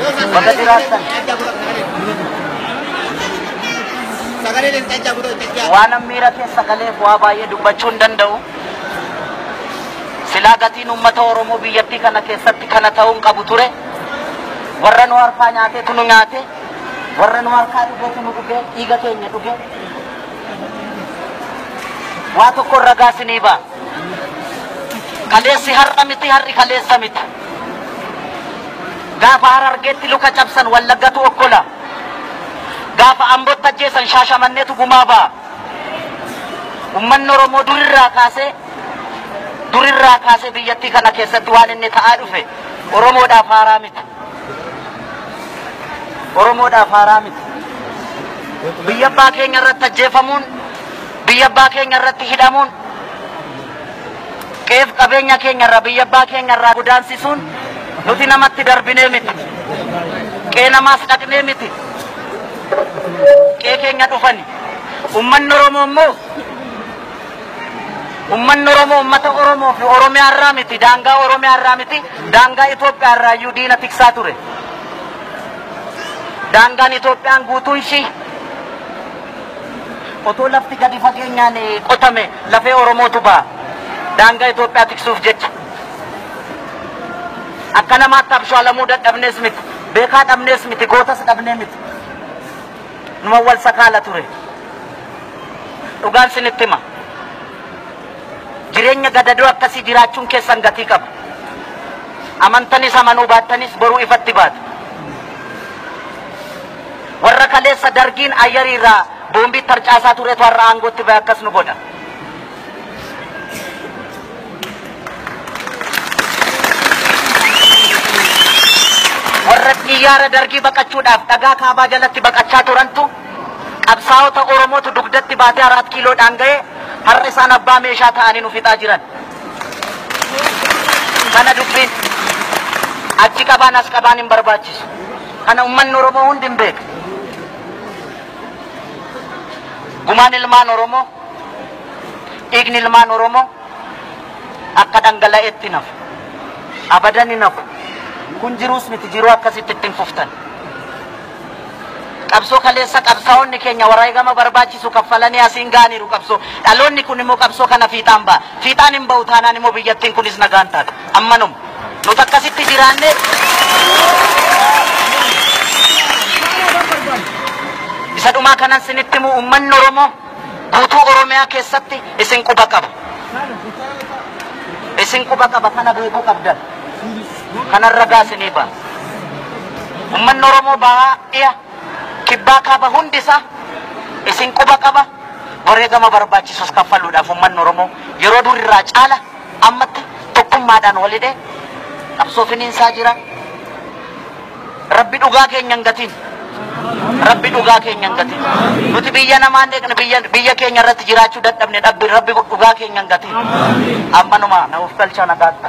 Warri baga jiraattan. Waan miira keessa galeef waa baay'ee dubbachuu hin danda'u. Silaa gatiin uummata Oromoo biyyattii kana keessatti kana ta'uu hin qabu ture. Warra nu harkaa nyaateetu nu nyaate. Warra nu harkaa dhugeetu nu dhuge. Dhiiga keenya dhuge. Waa tokko ragaa isinii ba'a. Kaleessi har'a miti, har'i kaleessa miti. Gaafa Harargeetti luka cabsan Wallaggatu okkola. Gaafa Ambootti ajjeesan Shaashamanneetu gumaa ba'a. Uummanni Oromoo durirraa kaasee biyyattii kana keessatti waan inni ta'aa dhufe Oromoodhaaf haaraa miti. Oromoodhaaf haaraa miti. Biyya abbaa keenya irratti ajjeefamuun, biyya abbaa keenya irratti hidhamuun, qeef qabeenya keenya irraa, biyya abbaa keenya irraa godaansisuun nuti namatti darbinee miti. Qee namaas dhaqnee miti. Qee keenya dhufani. Uummanni Oromoo immoo, uummanni Oromoo uummata Oromoo fi Oromiyaa irraa miti, daangaa Oromiyaa irraa miti, daangaa Itoophiyaa irraa iyyuu diina tiksaa ture. Daangaan Itoophiyaan guutuun ishii otoo lafti gadi fageenyaan qotame lafee Oromootu ba'a. Daangaa Itoophiyaa tiksuuf jecha. Akka namaatti abshaalamuu dadhabnees miti. Beekaa dhabnees miti. Gootas dhabnee miti. Numa wal sakaala ture. Dhugaan sinitti hima. Jireenya gadadoo akkasii jiraachuun keessan gatii qaba. Amantanis amanuu baattanis boruu ifatti baatu. Warra kaleessa dargiin ayyarii irraa boombii tarcaasaa turetu har'a aangootti bahe akkas nu godha. Warra xiyyaara dargii baqachuudhaaf dhagaa kaabaa jalatti baqachaa turantu, qabsaa'ota Oromootu dugdatti baatee Araat Kiiloodhaan ga'ee har'a isaan abbaa meeshaa ta'anii nu fixaa jiran. Kana dubbiin achi qabaan as qabaan hin barbaachisu. Kana uummanni Oromoo hundi hin beeka. Gumaan ilmaan Oromoo, dhiigni ilmaan Oromoo akka dhangala'eetti nafu. Abadan hin hafu. Kun jiruus miti, jiruu akkasitti ittiin fuftan. Qabsoo kaleessa qabsaa'onni keenya wareegama barbaachisu kaffalanii asiin ga'aniiru qabsoo. Dhaloonni kun immoo qabsoo kana fiixaan ba'a. Fiixaan hin ba'u taanaan immoo biyyattiin kunis nagaan taata. Ammanuma. Nuti akkasitti jiraannee isa dhumaa kanan sinitti himu, uummanni Oromoo guutuu Oromiyaa keessatti isin quba qaba. Isin quba qaba, kana beekuu qabdan. Kanan ragaa isinii ba'a. Uummanni Oromoo bahaa, dhiya, kibbaa, kaaba hundisaa isin quba qaba. Wareegama barbaachisus kaffaluudhaaf uummanni Oromoo yeroo durirraa caala ammatti tokkummaadhaan walhidhee qabsoo finiinsaa jira. Rabbi dhugaa keenya hin gatiin. Rabbi dhugaa keenya hin gatiin. Nuti biyya namaan deeqne, biyya keenya irratti jiraachuu dadhabne dhabbi. Rabbi dhugaa keenya hin gatiin. Ammanuma na of galchaa, nagaatti.